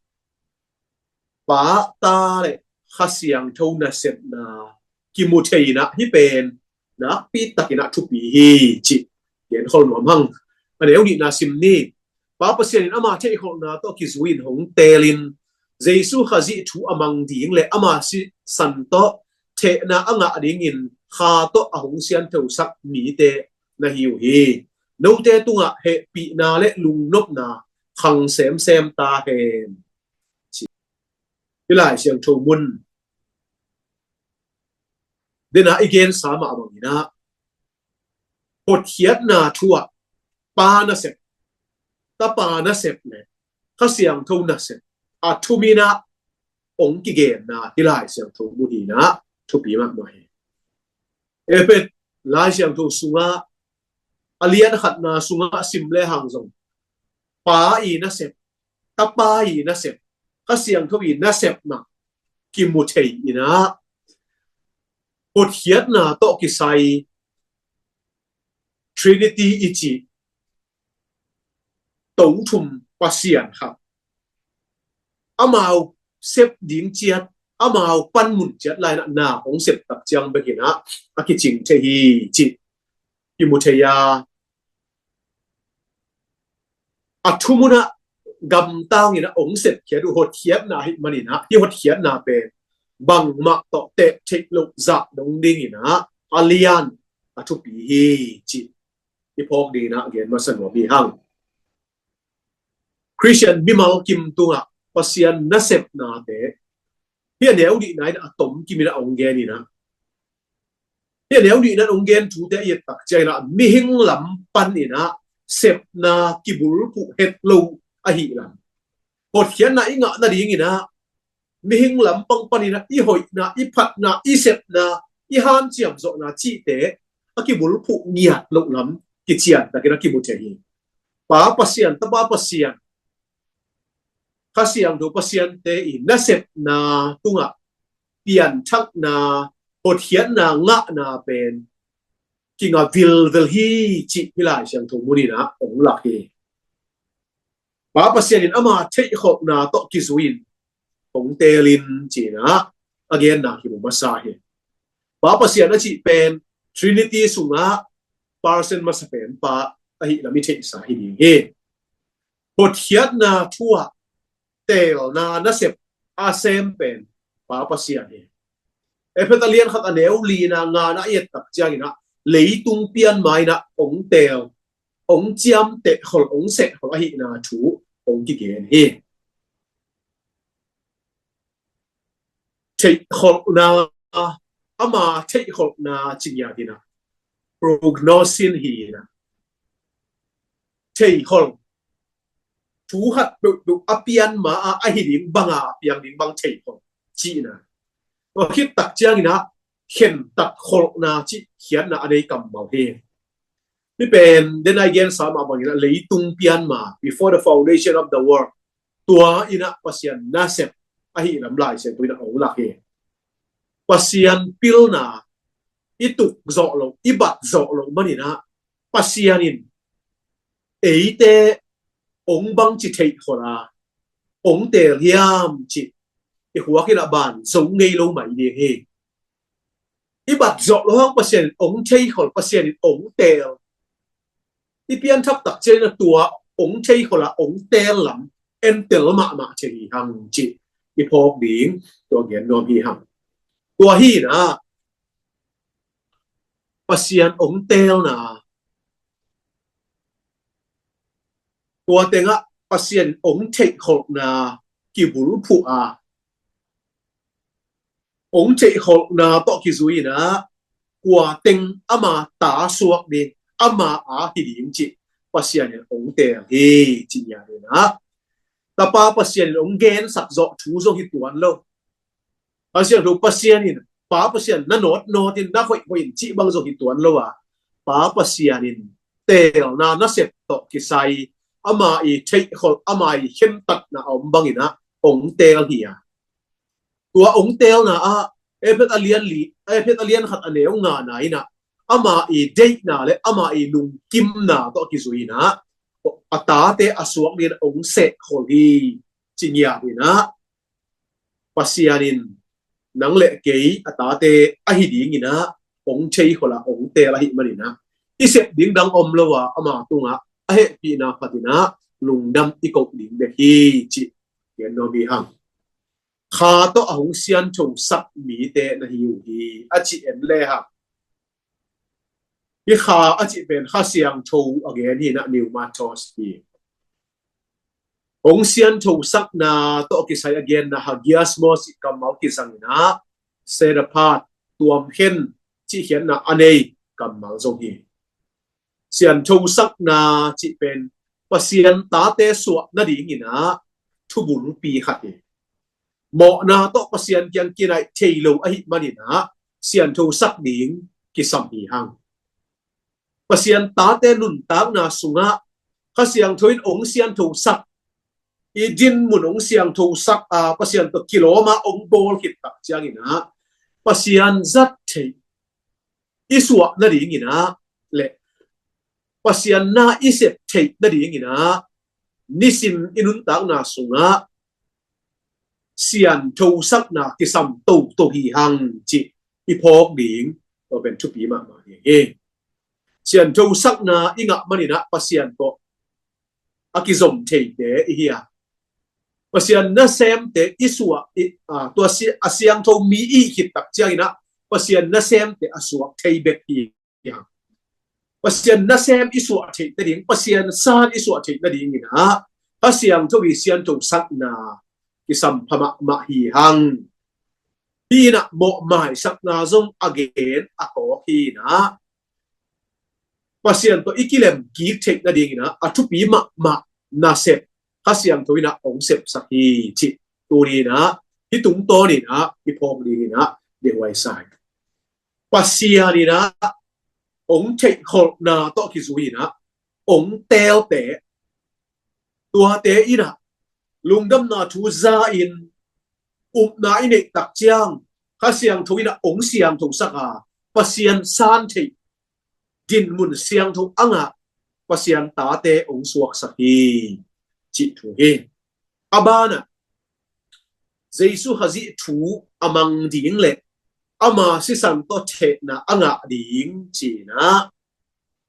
Pa, Ta le Kha Siangtho nasepna kimu thei in ah hih pen nakpi takin ah thupi hi, cih gen khol nuam hang. A neu nihna sim ni. Pa Pasian in ama theihkholhna tawh kizui-in hong teelin, Jesu Khazih thu a mang ding le ama sisan tawh thehna a ngah dingin Kha tawh a hong sianthosak mite na hi uh hi. Note tungah hehpihna le lungnopna khang semsem ta hen. Hih Lai Siangtho mun dena i gensa mah bangin ah, hotkhiatna thu ah Pa nasep, Tapa nasep le Kha Siangtho nasep a thum in ah hong kigenna hih Lai Siangtho mun hi-in ah thupi mahmah hi. Efesa Lai Siangtho sungah a lian khatna sungah sim le hang zong, Pa i nasep, Tapa i nasep, Kha Siangtho i nasep mah kimu thei in ah, hotkhiatna tawh kisai Trinity i cih Tothum Pasian khat, amau sep ding ciat, amau panmun ciat lai-in ah na hong sep tak ciang bekin ah a kicing thei hi, cih kimu thei a, a thum un ah gamtang in ah hong sepkhiat uh hotkhiatna ahih manin ah, hih hotkhiatna pen bangmah tawh teh theih loh zah dong dingin ah a lian a thupi hi, cih i phawk dingin ah gen masa nuam hi hang. Khristian mimal kim tungah Pasian nasepnate hih a neu nihna in a tomkim in ah hong gen in ah, hih a neu nihna in hong gen thute i et tak ciangin ah mihing lam panin ah sepna kibulphuh het lo ahih lam, hotkhiatna i ngah nadingin ah mihing lampang panin ah i hoihna, i phatna, i sepna, i hanciam zawhna cihte a kibulphuh ngiat loh lam kician takin a kimu thei hi. Pa Pasian, Tapa Pasian, Kha Siangtho Pasiante i nasepna tungah pianthakna, hotkhiatna ngahna pen kinga vilvel hi, cih hih Lai Siangtho mun in ah hong lak hi. Pa Pasian in ama theihkholhna tawh kizui-in hong teelin, ci-in ah a genna kimu masa hi. Pa Pasian a cih pen Trinity sungah person masa pen pa ahih lam i theihsa hi ding hi. Hotkhiatna thu ah teelna nasep a sem pen Pa Pasian hi. Efesa lian khat a neu lina ngana i et tak ciangin ah leitung pian ma-in ah hong teel, hong ciamteh khol, hong seh khol ahihna thu hong kigen hi. Theihkholhna, ama theihkholhna ci ngiat in ah, prognosis hi in ah, theikhol, thu khat peuhpeuh a pian ma-a ahi ding banga a piang ding bang theikhol cihna. Tua khit tak ciangin ah khentat kholhna cih khiatna a nei kammal hi. Hih pen dena i gensa mah bangin ah leitung pian ma, before the foundation of the world, tua in ah Pasian nasep ahih lam Lai Siangtho in ah hong lak hi. Pasian pilna i tuk zawh loh, i bat zawh loh manin ah Pasian in eite hong bangci theihkhol a hong teel hiam cih i khuak in ah ban zo ngei lo mai ding hi. I bat zawh loh hang Pasian in hong theikhol, Pasian in hong teel. I pianthak tak ciangin ah tua hong theikhol a hong teel lam entel mahmah thei hi hang cih i phawk ding tua gen nuam hi hang. Tua hi in ah Pasian hong teelna, tua tengah Pasian hong theihkholhna kibulphuh a, hong theihkholhna tawh kizui in ah kua teng ama ta suak ding, ama a hi ding cih Pasian in hong teel hi, cih ngiat in ah Tapa Pasian in hong gensak zawh thu zong hi tuan lo. Pasian thu, Pasian in, Pa Pasian na nawtnawt in, na hoihhoih in cih bang zong hi tuan lo a, Pa Pasian in teelna nasep tawh kisai ama i theihkhol, ama i khentatna a om bangin ah hong teel hi a. Tua hong teelna ah Efesa a lian li, Efesa a lian khat a neu ngana in ah, ama i deihna le ama i lungkimna tawh kizui in ah, a tate a suak dingin hong sehkhol hi, ci ngiat in ah, Pasian in nang le kei a tate ahi dingin ah hong theikhol a hong teel ahih manin ah, i sep ding dang om lo a, ama tungah a hehpihna phat in ah lungdam i koh ding bek hi, cih gen nuam hi hang. Kha tawh a hong sianthosak mite na hi uh hi, a cih en le hang. Hih kha a cih pen Kha Siangtho a gen hi in ah, pneumatos hi. Hong sianthosakna tawh kisai a genna hagiasmos cih kammal kizang in ah, set apart, tuamkhen cih khiatna a nei kammal zong hi. Sianthosakna cih pen Pasian tate suah nadingin ah thubulpi khat hi. Mawhna tawh Pasian kiang kinaih thei lo ahih manin ah sianthosak ding kisam hi hang. Pasian tate nuntakna sungah Kha Siangtho in hong sianthosak, i dinmun hong sianthosak a, Pasian tawh kilawm a hong bawl khit tak ciangin ah, Pasian zat theih i suah nadingin ah le Pasian na i sep theih nadingin ah, nisim i nuntakna sungah sianthosakna kisam toto hi hang, cih i phawk ding, tua pen thupi mahmah ding hi. Sianthosakna i ngah manin ah Pasian tawh a kizom theite i hi a, Pasian nasemte i suah i, a, tua si-, a siangtho mi i khit tak ciangin ah Pasian nasemte a suak thei bek hi hang. Pasian nasem i suah theih nading, Pasian san i suah theih nadingin ah Kha Siangtho i sianthosakna kisam pha mahmah hi hang. Hih in ah mawhmaisakna zong a gen a kawk hi in ah, Pasian tawh i kilem kik theih nadingin ah a thupi mahmah nasep Kha Siangtho in ah hong sepsak hi, cih tuni in ah, hih tungtawn in ah i phawk dingin ah dehuai sa hi. Pasian in ah hong theihkholhna tawh kizui in ah hong teelte, tuate in ah lungdamna thu za-in upna i neih tak ciang, Kha Siangtho in ah hong siangthosak a, Pasian san theih dinmun siangtho a ngah Pasian tate hong suaksak hi, cih thu hi. A banah Jesu Khazih thu a mang ding le ama sisan tawh thehna a ngah ding ci-in ah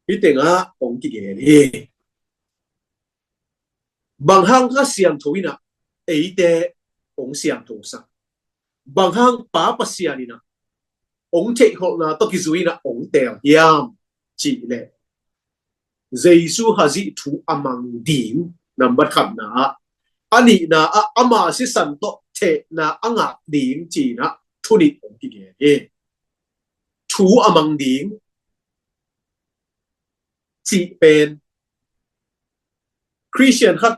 hih tengah hong kigen hi. Bang hang Kha Siangtho in ah eite hong siangthosak, bang hang Pa Pasian in ah hong theihkholhna tawh kizui in ah hong teel hiam cih leh, Jesu Khazih thu a mang ding, nambat khatna ah, a nihna ah ama sisan tawh thehna a ngah ding ci-in ah thu nih hong kigen hi. Thu a mang ding cih pen Khristian khat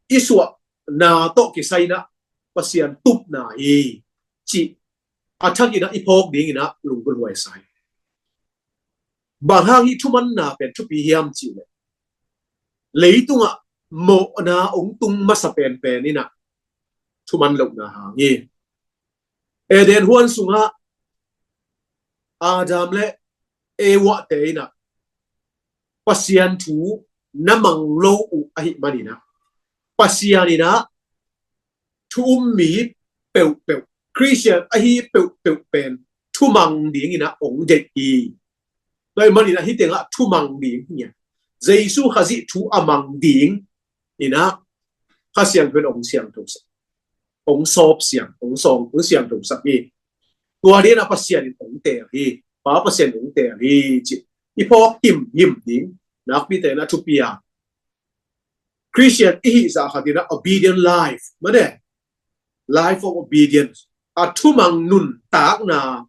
i suahna tawh kisai in ah Pasian tupna hi, cih a thak in ah i phawk dingin ah lunggulhhuai sa hi. Bang hang hih thumanna pen thupi hiam cih leh, leitungah mawhna hong tung masa penpen in ah thuman lohna hang hi. Eden huan sungah Adam le Eva te in ah Pasian thu na mang lo uh ahih manin ah, Pasian in ah thu um mi peuhpeuh, Khristian ahi peuhpeuh pen thumang dingin ah hong deih hi. Tua ahih manin ah hih tengah thumang ding hi a, Jesu Khazih thu a mang ding in ah Kha Siangtho in hong siangthosak, hong sawp siang, hong sawng, hong siangthosak hi. Tua dingin ah Pasian in hong teel hi, Pa Pasian in hong teel hi, ci i phawk himhim ding nakpi takin ah thupi a, Khristian i hih zah khat in ah obedient life, mane, life of obedience, a thumang nuntakna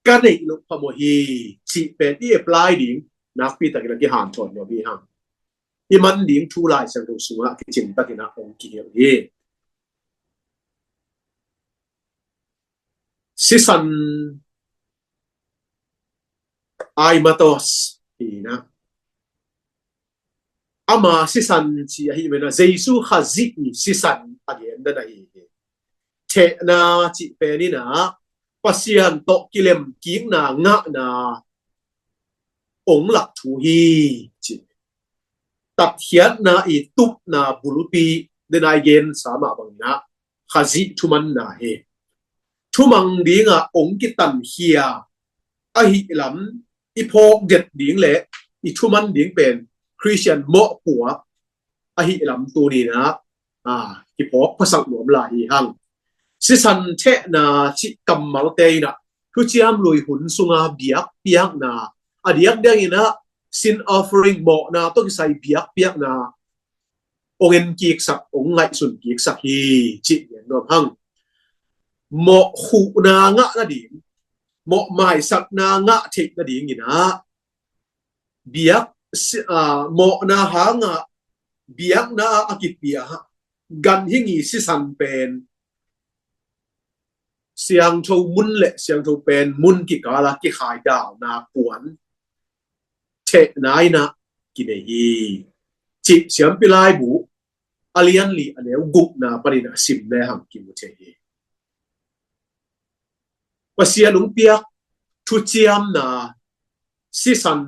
ka neih loh phamawh hi, cih pen i apply ding nakpi takin ah kihanthawn nuam hi hang. I man ding thu Lai Siangtho sungah kicing takin ah hong kigelh hi. Sisan, aimatos, hi in ah, ama sisan ci ahih manin ah Jesu Khazih i sisan a gen dan ahi hi. Thehna cih pen in ah Pasian tawh kilemkikna ngahna ong lak thu hi, ci. Tatkhiatna i tupna bulpi, den a i gensa mah bangin ah Khazih thumanna hi. Thumang dingah ong kitankhia ahih lam i phawk det ding le i thuman ding pen Khristian mawhpuak ahih lam tuni-in ah, ah, kiphawk phasak nuam lai hi hang. Sisan thehna cih kammalte in ah thuciam lui hun sunga biakpiakna, a diakdiakin ah sin offering, mawhna tawh kisai biakpiakna ong enkiksak, ong ngaihsun kiksak hi, cih gen nuam hang. Mawh khuhna ngah nading, mawh maisakna ngah theih nadingin ah biak, si-, ah, mawhna hangah biakna a kipia ganhing i sisan pen siangtho mun le siangtho pen mun kikala kikhaidalna puan thehna in ah kinei hi, cih Siampi Laibu a lian li a neu gukna panin ah sim lehang kimu thei hi. Pasian ong piak thuciamna sisan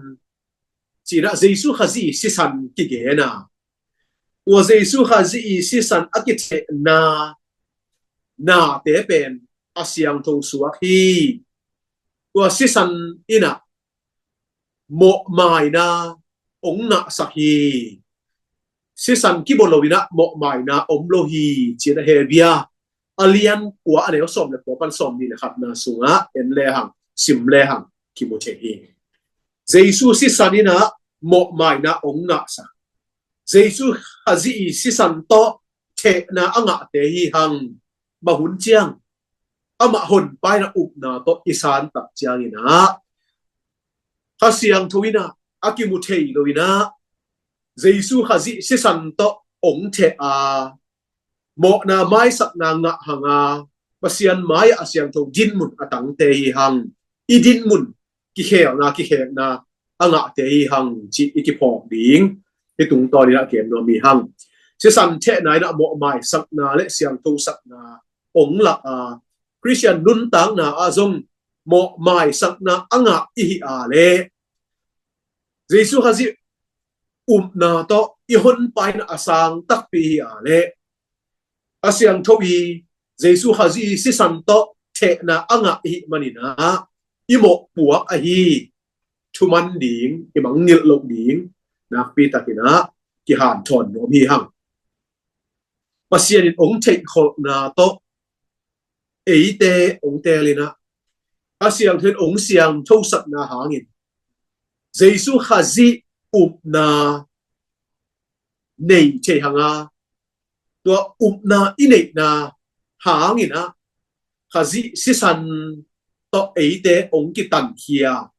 ci-in ah Jesu Khazih i sisan kigen a, tua Jesu Khazih i sisan a kithehna nate pen a siangtho suak hi. Tua sisan in ah mawhmaina ong ngahsak hi. Sisan kibawl lo-in ah mawhmaina om lo hi, ci-in ah Hebru a lian kua a neu sawm le kua pan sawmnih le khatna sungah en lehang, sim lehang kimu thei hi. Jesu sisan in ah mawhmaina ong ngahsak. Jesu Khazih i sisan tawh thehna a ngahte hi hang. Bang hun ciang amah honpa in ah upna tawh i san tak ciangin ah Kha Siangtho in ah a kimu thei lo-in ah Jesu Khazih sisan tawh ong theh a, mawhna maisakna ngah hang a, Pasian mai-ah a siangtho dinmun a tangte hi hang. I dinmun kikhelna, kikhekna a ngahte hi hang, cih i kiphawk ding hih tungtawnin ah gen nuam hi hang. Sisan thehna in ah mawh maisakna le siangthosakna ong lak a, Khristian nuntakna ah zong mawh maisakna a ngah i hih a leh, Jesu Khazih upna tawh i honpa in ah a sang takpi i hih a leh, a siangtho i Jesu Khazih i sisan tawh thehna a ngah i hih manin ah i mawhpuak ahi thuman ding, i mangngilh loh ding nakpi takin ah kihanthawn nuam hi hang. Pasian in ong theihkholhna tawh eite ong teelin ah, a siangtho in ong siangthosakna hangin Jesu Khazih upna nei thei hang a, tua upna i neihna hangin ah Khazih sisan tawh eite ong kitankhia,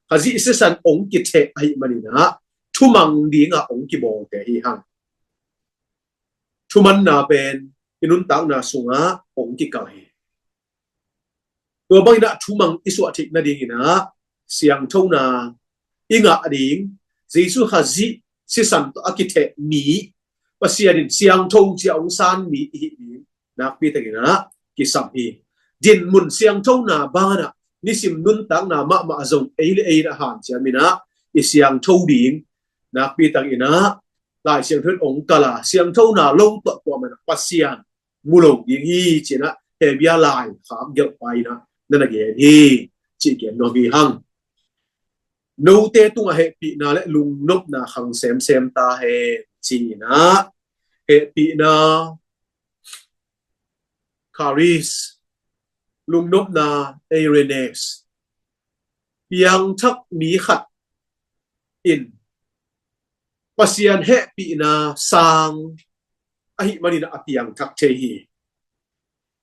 Khazih sisan ong kitheh ahih manin ah thumang dingah ong kibawlte hi hang. Thumanna pen i nuntakna sungah ong kikal hi. Tua bangin ah thumang i suah theih nadingin ah siangthona i ngah ding, Jesu Khazih sisan tawh a kitheh mi, Pasian in siangtho ci-a ong san mi i hih ding nakpi takin ah kisam hi. Dinmun siangthona banah nisim nuntakna mahmah zong ei le ei in ah hanciamin ah i siangtho ding nakpi takin ah Lai Siangtho in ong kal a, siangthona lo tuahtuah man ah Pasian mu lo ding hi, ci-in ah Hebru laikhak gelhpa in ah na na gen hi, cih gen nuam hi hang. Note tungah hehpihna le lungnopna khang semsem ta hen, ci-in ah hehpihna, charis, lungnopna, eirene, piangthak mi khat in Pasian hehpihna sang ahih manin ah a piangthak thei hi.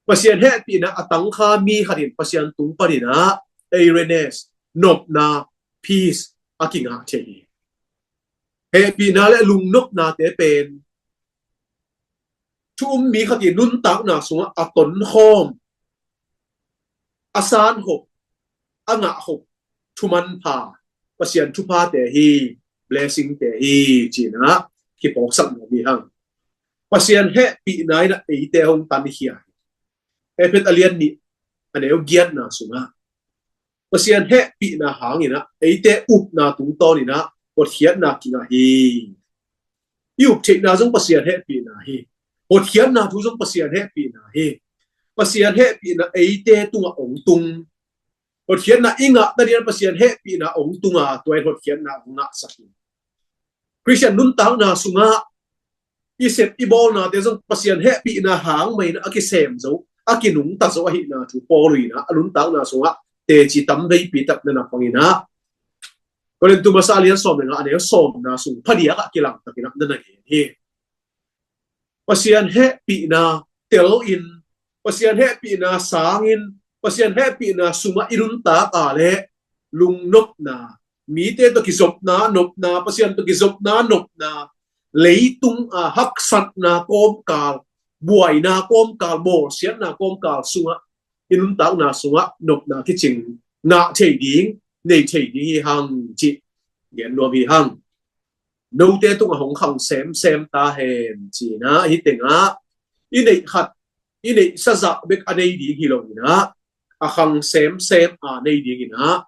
Pasian hehpihna a tangkha mi khat in Pasian tung panin ah eirene, nopna, peace a kingah thei hi. Hehpihna le lungnopnate pen thu um mi khat i nuntakna sungah a tonkhawm, a sankhop, a ngahkhop thumanpha, Pasian thuphate hi, blessingte hi, ci-in ah kiphawksak nuam hi hang. Pasian hehpihna in ah eite hong tankhia hi. Efesa a lian nih a neu giatna sungah Pasian hehpihna hangin ah eite upna tungtawnin ah hotkhiatna kingah hi. I up theihna zong Pasian hehpihna hi. Hotkhiatna thu zong Pasian hehpihna hi. Pasian hehpihna eite tungah ong tung. Hotkhiatna i ngah nadingin Pasian hehpihna ong tunga tua in hotkhiatna ong ngahsak hi. Khristian nuntakna sungah i sep i bawlnate zong Pasian hehpihna hang mah in a kisem zo, a kinungta zo ahihna thu Paul in ah a nuntakna sungah teci tam veipi tak na na pangin ah Korintu masa a lian sawm le nga a neu sawmna sung phadiak ah kilangtakin ah na na gen hi. Pasian hehpihna telin, Pasian hehpihna sangin, Pasian hehpihna sungah i nuntak a leh lungnopna, mite tawh kizopna nopna, Pasian tawh kizopna nopna, leitung a haksatna kawmkal, buaina kawmkal, bawlsiatna kawmkal sungah i nuntakna sungah nopna kicing ngah thei ding, nei thei ding hi hang cih gen nuam hi hang. Note tungah hong khang semsem ta hen ci-in ah hih tengah i neih khat, i neihsa zah bek a nei ding hi loin ah a khang semsem a nei dingin ah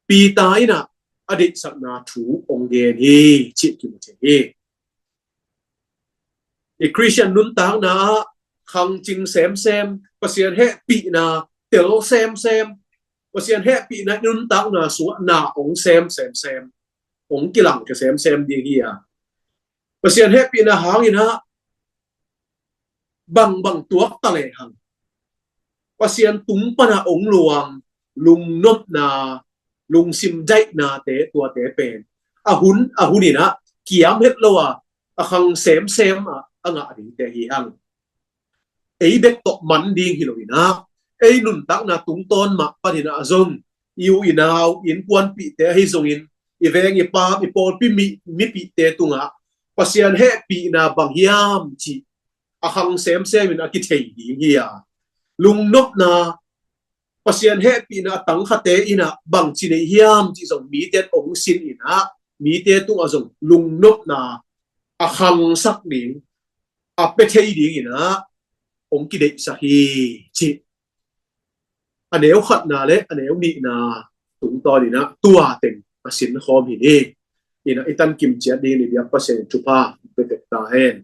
Peter in ah a deihsakna thu ong gen hi cih kimu thei hi. I Khristian nuntakna ah khangcing semsem, Pasian hehpihna tel semsem, Pasian hehpihna i nuntakna sungah na ong sem semsem, ong kilangkhia semsem ding hi a, Pasian hehpihna hangin ah bangbang tuak ta lehang Pasian tung pana ong luang lungnopna, lungsim daihnate tuate pen a hun a hunin ah kiam het lo a, a khang semsem a a ngah dingte hi hang. Ei bek tawh man ding hi loin ah ei nuntakna tungtawn mah panin ah zong i u i nau, innkuanpihte ahi zongin i veng i pam, i pawlpi mi, mipihte tungah Pasian hehpihna bang hiam cih a khang semsem in a kithei ding hi a, lungnopna, Pasian hehpihna a tangkhate in ah bangci nei hiam cih zong mite in ong sin in ah mite tungah zong lungnopna a khangsak ding, a pia thei dingin ah ong kideihsak hi cih a neu khatna le a neu nihna tungtawnin ah tua teng a sinkhawm hi ni. In ah i tankim ciat dingin i biak Pasian in thupha pia tek ta hen.